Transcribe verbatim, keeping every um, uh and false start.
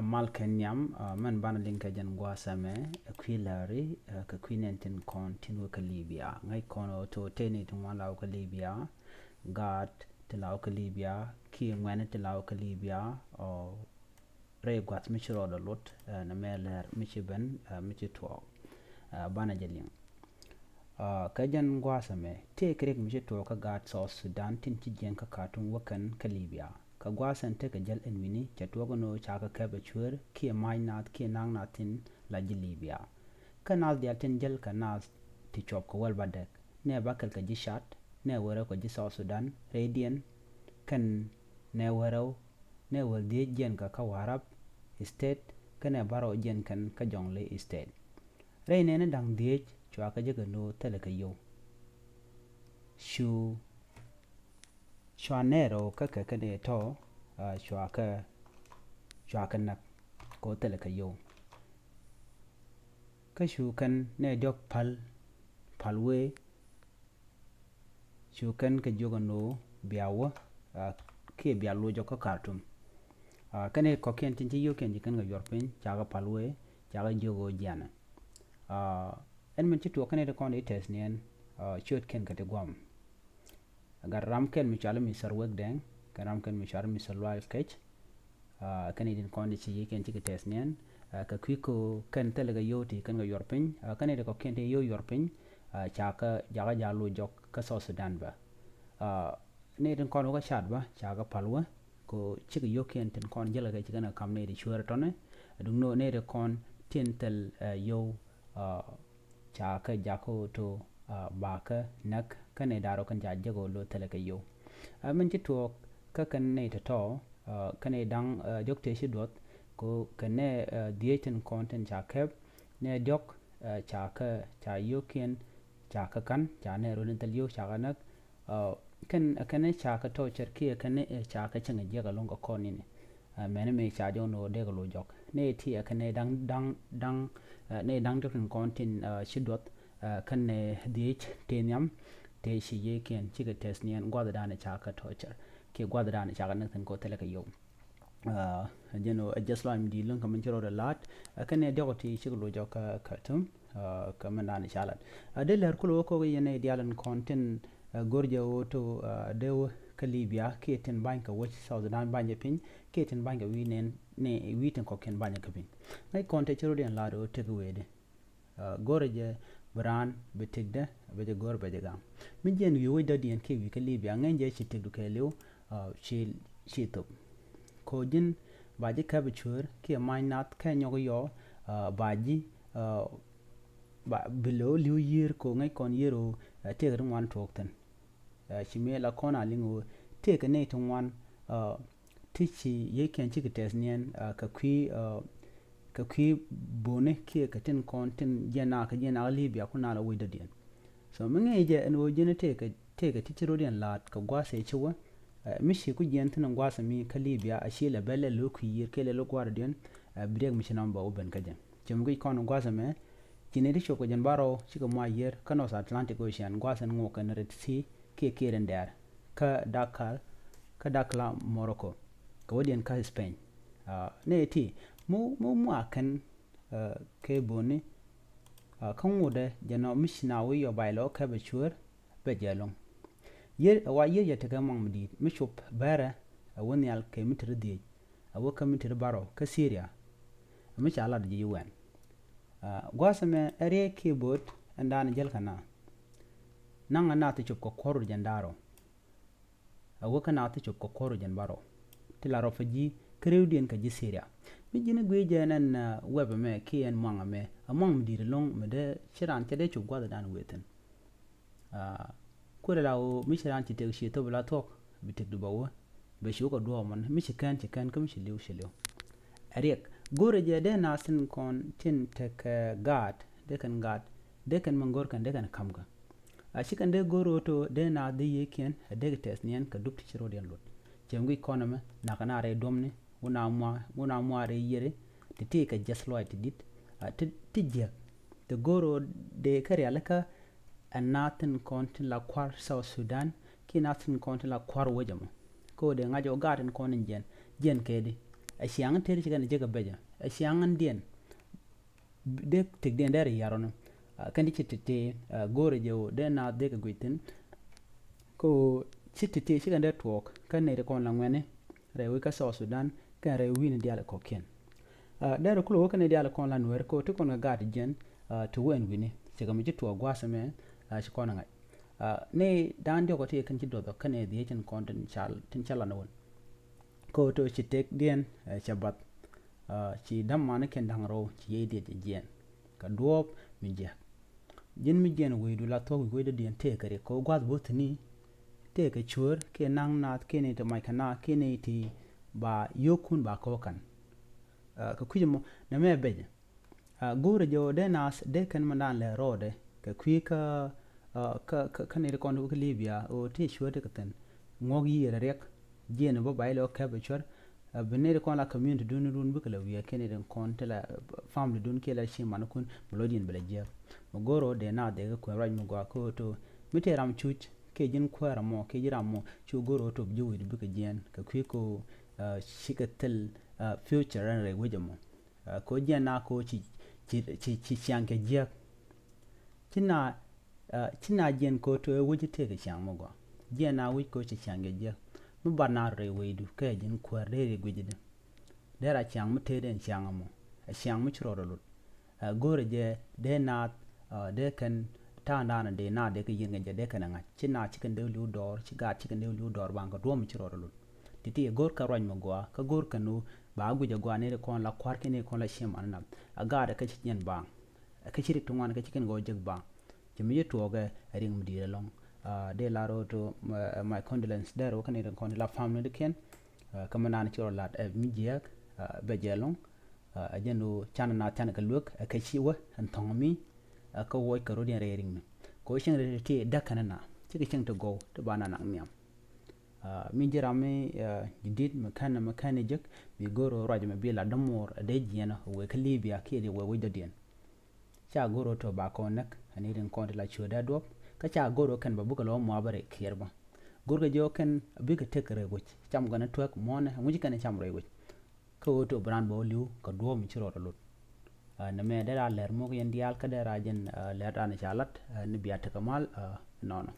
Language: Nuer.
Mal kɛ nhiam, ah, mɛn banɛ liŋ kɛ jɛn gua̱a̱th ɛmɛ, eh, kui̱ lääri, eh, kɛ kui̱ nɛn tin kɔn tin wä kä Libya. Ŋäc kɔn ɣöö tɔ tëë nɛy ti ŋuan la wä kä Libya, gaat tin la wä kä Libya, kiɛ ŋuɛ̈ni tin la wä kä Libya, ɔ, rɛy gua̱th mi ci rɔɔdɛ lot, eh, nɛmɛ lär mi ci ben, eh, mi ci tuɔɔk. Eh, banɛ jɛ liŋ. Ah, kä jɛn gua̱a̱th ɛmɛ, tëëkɛ riɛk mi ci tuɔɔk kä gaat South Sudan tin ci jiɛn kä Khartoum wä kɛn kä Libya. Kä gua̱a̱th ɛn tekɛ jäl ɛn wi̱ni, cɛ tuɔɔk ɛn ɣöö cakɛ kɛp ɛ cueer, kiɛ ma̱a̱c naath, kiɛ na̱a̱ŋ naath tin la ji̱ Libya. Kä naath diaal tin jäl kɛ naath ti cuɔp kɛ wäl bädäk. Nɛ bäkɛl kɛ ji̱ Chad, nɛ wä rɛw kɛ ji̱ South Sudan, rɛydiɛn, kɛn nɛ wä rɛw, nɛ wä dhiec jiɛn kɛ kä Warrap State, kɛnɛ bärɔw jiɛn kɛn kä Jonglei State. Rɛy nɛɛni da̱ŋ dhiec cua kɛ jek kɛ no̱o̱ŋ thilɛ kɛ yio̱w. Cu, cua nɛɛrɛ kä kɛ kɛn ɛ tɔ, ah, cua kɛ, cua kɛ näk kɛ ɣöö thilɛ kɛ yio̱w. Kä cu kɛn nɛy diɔ̱k päl, päl wee, cu kɛn kɛ jiök ɛn ɣöö bia wä, ah, kiɛ bia loc jɔk kä Khartoum. Ah, kɛn i̱ kɔ̱kiɛn tin ci yio̱kiɛn ci kɛn kɛ yuɔr piny, cakɛ päl wee, cakɛ jiök ɣöö jianɛ. Ah, ɛn min ci tuɔɔk kɛn i̱ ti kɔn i̱ tɛth niɛn, ah, ciötkiɛn kɛ ti gua̱a̱m. Gat ram kɛn mi cɔal i̱ Mister Wek Dɛŋ, kɛn ram kɛn mi cɔal i̱ Mister Lual Kec, ah, kɛn i̱ tin kɔn i̱ ci yiëëkiɛn cikɛ tɛth niɛn, ah, kɛ kui̱ ko kɛn thilɛ kɛ yio̱w ti kɛn kɛ yuɔr piny, ah, kɛn i̱ ti kɔ̱kiɛn ti yio̱w yuɔr piny, ah, cakɛ, jakɛ ja̱ loc jɔk kä South Sudan bä. Ah, nɛy tin kɔn wä kä Chad bä, cakɛ päl wä, ko cikɛ yio̱kiɛn tin kɔn jälkɛ kɛ ci kɛn kɛ ka̱m nɛy ti cueer tɔ̱nɛ, duŋ nɔ nɛy ti kɔn tin thil, eh, yio̱w, ah, cakɛ jakä ɣöö to, ah, bakä näk, kä nɛy da̱r ɔ kɛn ca jek ɣöö lo̱ thilɛ kɛ yio̱w. Ah, min ci tuɔɔk kä kɛn nɛy tɔ̱tɔ̱, ah, kä nɛy da̱ŋ, ah, diɔ̱k tëë ci duɔth, ko kɛn nɛ, ah, dhiec tin kɔn tin ca kɛp, nɛ diɔ̱k, ah, cakɛ, ca yio̱kiɛn, cakɛ ka̱n, ca nɛ rot in thil yio̱w, cakɛ näk, ah, kɛn, kɛn cakɛ tɔ̱ cɛr kiɛ kɛn, eh, cakɛ cäŋ jiɛk ɛlɔ̱ŋ kɛ kɔn ini. Ah, mɛni mi ca jɔk ni ɣöö dee kɛ lo̱c jɔk. Ni ti, ah, kɛn da̱ŋ, da̱ŋ, da̱ŋ, ah, ni da̱ŋ diɔ̱k tin kɔn tin, ah, ci duɔth, ah, kɛn dhiec tëë nhiam, tëë ci yiëëkiɛn cikɛ tɛth niɛn gua̱thdan cakɛ tɔ̱ cɛr. Kiɛ gua̱thdan cakɛ näk thi̱n kɛ ɣöö thilɛ kɛ yio̱w. Ah, jɛn ɣöö ɛ jɛth lɔaac mi di̱i̱t lo̱ŋ kɛ min ci rɔɔdɛ la̱t, ah, kɛn diɔ̱k ti cikɛ lo̱c jɔk kä, kä Khartoum, ah, kɛ min da̱a̱n ca la̱t. Ah, dee lɛr kulɛ wä kɔk yɛn nɛy diaal in kɔn tin, ah, go̱r jɛ ɣöö to, ah, dee wä kä Libya, kiɛ tin ba̱ny kɛ wec South Sudan ba̱ny jɛ piny, kiɛ tin ba̱ny kɛ wi̱i̱ nɛn, ni wi̱i̱ tin kɔ̱kiɛn ba̱ny jɛ kä piny. Ŋäc kɔn tëë ci rɔɔdiɛn la̱t ɣöö tëk wëëdi. Ah, go̱rɛ jɛ bi raan bi tëkdä, bɛ jɛ go̱r bɛ jɛ gam. Mi jiɛn wi̱i̱ wec dɔ̱diɛn kiɛ wi̱i̱ kä Libya, ŋäc jɛ ci tëkdu kɛɛliw, ah, ci, ci thop. Ko ji̱n ba ji̱ käp cueer kiɛ ma̱ny nath kɛ nyɔk yɔ, ah, ba ji̱, ah, ba bi lo̱ li̱w yiër ko ŋäc kɔn yiër ɣöö, ah, tëëk ri ŋuan tuɔɔk thi̱n. Ah, ci mëë la kɔn a liŋ ɣöö tëëkɛ nɛy ti ŋuan, ah, ti ci yiëëkiɛn cikɛ tɛth niɛn, ah, kɛ kui̱, ah, kɛ kui̱ boni kiɛ kɛ tin kɔn tin jiɛn nakä jiɛn nakä Libya ku nal a wec dɔ̱diɛn. So mi ŋi̱i̱c jɛ ɛn ɣöö jiɛn tëëkɛ, tëëkɛ ti ci rɔɔdiɛn la̱t kɛ gua̱a̱th ëë ci wä, ah, mi ci ku jiɛn thi̱n gua̱a̱th mi kä Libya a ci lɛ bɛ lɛ lo̱ kui̱ yiër kiɛ lɛ lo̱ gua̱a̱r dɔ̱diɛn, ah, bi riɛk mi ci nɔm bɛ wä ben kä jɛ. Cɛ mi guic kɔn gua̱a̱th ɛmɛ, ci nɛy ti cop kɛ jɛn bärɔw cikɛ muac yiër kä North Atlantic Ocean, gua̱a̱th ɛn ŋuɔk kɛn Red Sea kiɛ kiɛ rin dɛɛr kä Dakar, kä Dakar Morocco, kɛ wädiɛn kä Spain. Ah, nɛy ti mi, mi muac kɛn, ah, kɛ boni, ah, kä ŋotdɛ jɛn ɔ mi ci na wi̱i̱ yɔ bac lɔ kɛpɛ cueer bɛ jɛ ɛlɔ̱ŋ. Yiër, ɛ wa yiër jɛ tekɛ muaŋ mi di̱i̱t mi cop bɛrɛ, ɛ wä nhial kɛ mi te ri dhiec, ɛ wä kä mi te ri bärɔw kä Syria, ɛ mi ca lat ji̱ U N. Ah, gua̱a̱th ɛmɛ ɛ riɛk kiɛ bo̱o̱t ɛn da̱a̱n jäl kɛ naath. Naŋ ɛ naath ti cop kɛ kuɔ̱r rut jɛn da̱a̱r ɔ. A wä kä naath ti cop kɛ kuɔ̱r rut jɛn bärɔw. Ti la rɔ pä ji̱ kä rɛwdiɛn kɛ ji̱ Syria. Mi ji̱n i̱ guic jɛ ɛn, ah, wɛp ɛmɛ kiɛ ɛn muaŋ ɛmɛ. Ɛ muaŋ mi di̱i̱t ɛlɔ̱ŋ mi dee ci raan cɛ dee cop gua̱thdan wëë thi̱n. Ah, kuël ala ɣöö mi ci raan ci tëk ci thop ala thuɔ̱k, bi tëkdu bɛ wä, bɛ ci wä kɛ duɔɔk mɔn, mi ci kɛn ci kɛn, kä mi ci li̱w ci li̱w. Ɛ riɛk, go̱rɛ jɛ dee naath tin kɔn tin tekɛ, eh, gaat, dee kɛn gaat, dee kɛn mi go̱r kɛn, dee kɛn ka̱m kɛ. A ci kɛn dee go̱r ɣöö to dee naath dee yiëëkiɛn, a dee kɛ tɛth niɛn kɛ dup ti ci rɔɔdiɛn lot. Cɛ mi guic kɔn ɛmɛ, nakä na rɛy duɔ̱mni, wun a mua, wun a mua rɛy yiëri, ti ti kɛ jɛth lɔaac ti di̱t, a ti, ti jiäk. Ti go̱r ɣöö dee kä rialikä ɛ naath tin kɔn tin la kua̱r South Sudan, kiɛ naath tin kɔn tin la kua̱r wec ɛmɔ. Kä ɣöö dee ŋa̱c ɣöö gaat tin kɔn in jiɛn, jiɛn kɛ di. Ɛ ciaŋ in tëë ci kɛn jek ɛ bɛcɛ ɛ ciaŋ in diɛn. Dee tëkdiɛn dee rɛ yar ɔnɔ. Kɛn di ci tëtëë go̱o̱rɛ jɛ ɣöö dee naath dee kɛ guic thi̱n. Ko ci tëtëë ci kɛn dee tuɔɔk kä nɛy ti kɔn la ŋuɛni rɛy wec kä South Sudan kɛn rɛy wi̱i̱ni diaal kɔ̱kiɛn. Dee rɛ kulɛ wä kä nɛy diaal kɔn la nuɛɛr ko ti kɔn kɛ gaat jiɛn ti wɛn wi̱ni cɛ kɛ mi ci tuɔɔk gua̱a̱th ɛmɛ. Ci kɔn ɛ ŋa̱c ni da̱a̱n diɔ̱k ɔ ti kɛn ci duɔth ɔ kä nɛy dhiec tin kɔn tin cal tin cal la ni wän. Ko to ci tëkdiɛn cɛ bath. Ci dämani kɛn da̱ŋ rɔw ci yey diɛt cɛ jiɛn kɛ duɔɔp mi jiɛk. Ji̱n mi jiɛn wecdu la thuɔ̱k wi̱i̱ wecdädiɛn tëëkɛ rik kɛ gua̱th bo̱thni. Tëëkɛ cuäär kiɛ naŋ naath kiɛ ni ti mac kɛ naath kiɛ ni ti ba yio̱o̱kun ba kɔ̱kä ka̱n. Kɛ kui̱c ɛmɔ nɛmɛ ɛ bɛcɛ. Go̱o̱rɛ jɛ ɣöö dee naath dee kɛn mɛndan lɛ rɔɔdɛ kɛ kui̱ kä kä kä kä nɛy ti kɔn ti wä kä Libya ɣöö ti cuäär ti kɛ thi̱n. Ŋuɔ̱k yiëër ɛ riɛk jiɛn bä ba ilɛ ɣä kɛp ɛ cuäär. Bi nɛy ti kɔn la community dun run bikɛ lɛ wiee kiɛ nɛy ti kɔn ti la family dun kiɛ la ci manikun bi lɔcdiɛn bi lɛ jiääk. Mi go̱o̱rɛ ɣöö dee naath dee kɛ kuɛn ruac mi gɔaa kä ɣöö to mi tëë ram cuc kiɛ ji̱n kuäär ɛmɔ kiɛ ji̱ ram mɔ ci go̱o̱rɛ ɣöö to bi ji̱ wecdu bikɛ jiɛɛn kɛ kui̱ kä ɣöö cikɛ thil future ɛn rɛy wec ɛmɔ. Ko jiɛn na ko ci ci ci ci ciaŋ kɛ jiäk. Ci na ci na jiɛn ko to ɛ wec tëëkɛ ciaŋ mi gɔaa. Jiɛn na wec ko ci ciaŋ kɛ jiäk. Mi bat na rɛy wecdu kɛ ji̱n kuäär dee ri guic di. Dee ra ciaŋ mi tëëd ɛn ciaŋ ɛmɔ ɛ ciaŋ mi ci rɔɔdɛ lot. Go̱o̱rɛ jɛ dee naath dee kɛn ta̱a̱ naan dee naath dee kɛ yi̱n kɛ jɛ dee kɛn ɛ ŋa̱c ci naath ci kɛn dee li̱w dɔɔr ci gaat ci kɛn dee li̱w dɔɔr baŋ kɛ duɔ̱ɔ̱m mi ci rɔɔdɛ lot. Ti̱ti̱ ɛ go̱o̱r kɛ ruac mi gɔaa kä go̱o̱r kɛn ɣöö ba guic ɛ gɔaa ni ri kɔn la kua̱r kiɛ ni kɔn la ciɛ man nath. A gaat ɛ kä ci jiɛn baaŋ ɛ kä ci rik ti ŋuan kä ci kɛn gɔɔ jek baaŋ. Ci mi ci tuɔɔkɛ ɛ riŋ mi di̱i̱t ɛlɔ̱ŋ. Dee la ro̱o̱ to my condolence dee ro̱o̱ kä ni ri kɔn ti la family di kiɛn. Kä mi naan ci rɔ lat ɛ mi jiääk bɛ jɛ ɛlɔ̱ŋ. Ɛ jɛn ɣöö can na can kɛ luek ɛ kɛ ci wä ɛn thɔ̱ŋ mi ɛ kä wuɔc kɛ ro̱diɛn rɛy riŋ mi. Kɛ ɣöö cieŋ ri ti däk kɛn na cikɛ cieŋ ti gɔw ti ba na naŋ nhiam. Mi ji̱ ram mi ji̱ di̱t mi kɛn mi kɛn jek mi go̱o̱r ruac mi bi la dämuɔɔr a dee jiɛn a wee kä Libya kiɛ di wee wec dɔ̱diɛn. Ca go̱o̱r tɔ ba kɔn näk a ni rin kɔn ti la cuɛ dee duɔp kä ca go̱o̱r kɛn ba bukɛ lɔ muaap rɛy kiɛr bä. Go̱o̱r kɛ jɛ kɛn bikɛ tek rɛy wec cam gɔn a tuäk muɔ̱nɛ ŋuci kɛn cam rɛy wec. Kä ɣöö tɔ bi raan bä wä li̱w kɛ duɔ̱ɔ̱p mi ci rɔɔdɛ lot. Nɛmɛ dee ra lɛr muk yɛn diaal kä dee ra jɛn lɛr raan ca lat ni bia tekɛ mal nɔnɔ.